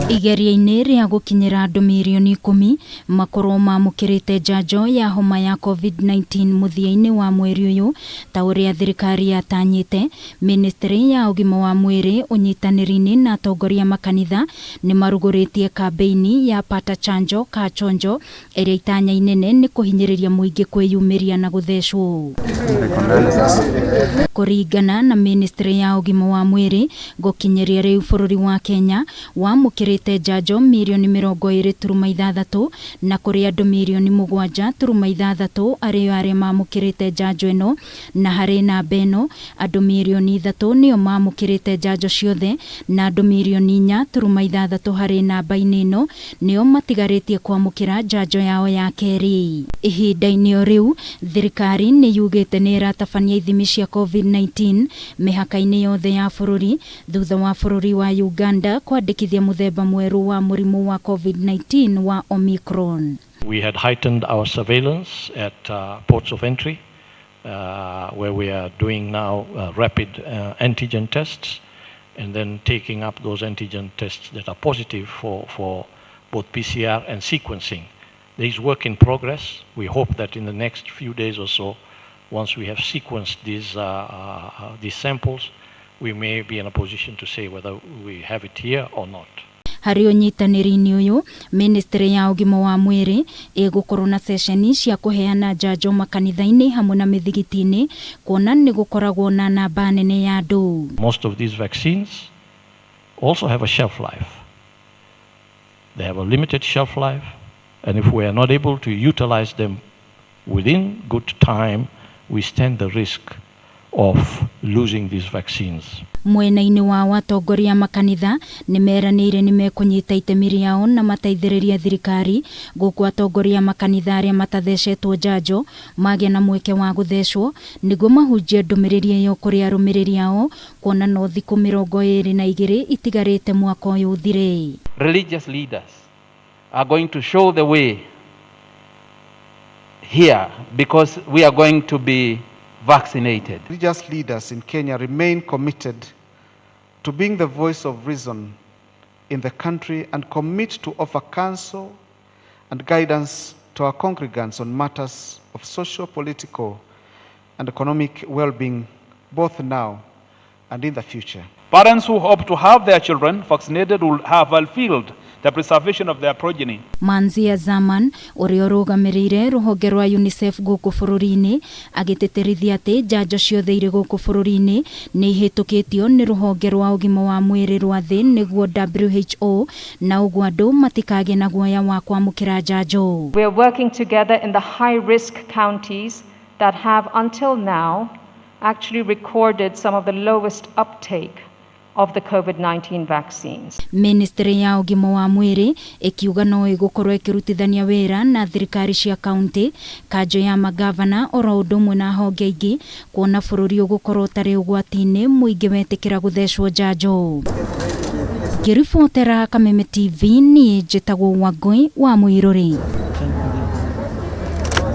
Igeria-inĩ rĩa gũkinyĩra andũ mirioni 10 makorwo mamũkĩrĩte njanjo ya homa ya COVID-19 mũthia-inĩ wa mweri ũyũ ta ũrĩa thirikari yatanyĩte, Ministry ya ũgima wa mwĩrĩ ũnyitanĩri-inĩ na atongoria makanitha nĩ marugũrĩtie kambĩini ya Pata Chanjo Kaa Chonjo ĩrĩa itanya inene nĩ kũhinyĩrĩria mũingĩ kwĩyumĩria na gũthecwo. Kũringana na Ministry ya ũgima wa mwĩrĩ, gũkinyĩria rĩu bũrũri wa Kenya wamũkĩrĩte njanjo mirioni 20.6 na kũrĩ andũ mirioni 7.6 arĩo arĩa mamũkĩrĩte njanjo ĩno, na harĩ namba ĩno andũ mirioni 3 nĩo mamũkĩrĩte njanjo ciothe na andũ mirioni 4.6 harĩ namba-inĩ ĩno nĩo matigarĩtie kwamũkĩra njanjo yao ya kerĩ. Ihinda-inĩ o rĩu, thirikari nĩ yugĩte nĩ ĩratabania ithimi cia COVID-19 mĩhaka-inĩ yothe ya bũrũri thutha wa bũrũri wa Uganda kwandĩkithia mũthemba mwerũ wa mũrimũ wa COVID-19 wa Omicron. We had heightened our surveillance at ports of entry, where we are doing now rapid antigen tests and then taking up those antigen tests that are positive for both PCR and sequencing. There is work in progress. We hope that in the next few days or so, once we have sequenced these samples, we may be in a position to say whether we have it here or not. Harĩ ũnyitanĩri-inĩ ũyũ, Ministry ya ũgima wa mwĩrĩ ĩgũkorwo na ceceni cia kũheana njanjo makanitha-inĩ hamwe na mĩthigiti-inĩ kuona nĩ gũkoragwo na namba nene ya andũ. Most of these vaccines also have a shelf life. They have a limited shelf life, and if we are not able to utilize them within good time, we stand the risk of losing these vaccines. Mwena-inĩ wa atongoria makanitha nĩ meranĩire nĩ mekũnyita itemi rĩao na mateithĩrĩrie thirikari gũkũ atongoria makanitha arĩa matathecetwo njanjo magĩa na mweke wa gũthecwo nĩguo mahunjie ndũmĩrĩri ĩyo kũrĩ arũmĩrĩri ao kuona no thikũ 22 itigarĩte mwaka ũyũ ũthire. Religious leaders are going to show the way here because we are going to be vaccinated. Religious leaders in Kenya remain committed to being the voice of reason in the country and commit to offer counsel and guidance to our congregants on matters of social, political, and economic well-being, both now and in the future. Parents who hope to have their children vaccinated will have fulfilled the preservation of their progeny. Manzia Zaman ũrĩa ũrũgamĩrĩire rũhonge rwa UNICEF gũkũ bũrũri-inĩ agĩtĩtĩrithia atĩ njanjo ciothe irĩ gũkũ bũrũri-inĩ nĩ ihĩtũkĩtio nĩ rũhonge rwa ũgima wa mwĩrĩ rwa thĩ nĩguo WHO, na ũguo andũ matikagĩe na guoya wa kwamũkĩra njanjo. We are working together in the high risk counties that have until now actually recorded some of the lowest uptake of the COVID-19 vaccines. Ministry ya ũgima wa mwĩrĩ ĩkiuga no ĩgũkorwo ĩkĩrutithania wĩra na thirikari cia kaunti, kanjũ ya magavana, oro ũndũ ũmwe na honge ingĩ kuona bũrũri ũgũkorwo ũtarĩ ũgwati-inĩ mũingĩ wetĩkĩra gũthecwo njanjo. Ngĩribotera Kameme TV, niĩ njĩtagwo Wangũi wa Mũirũrĩ.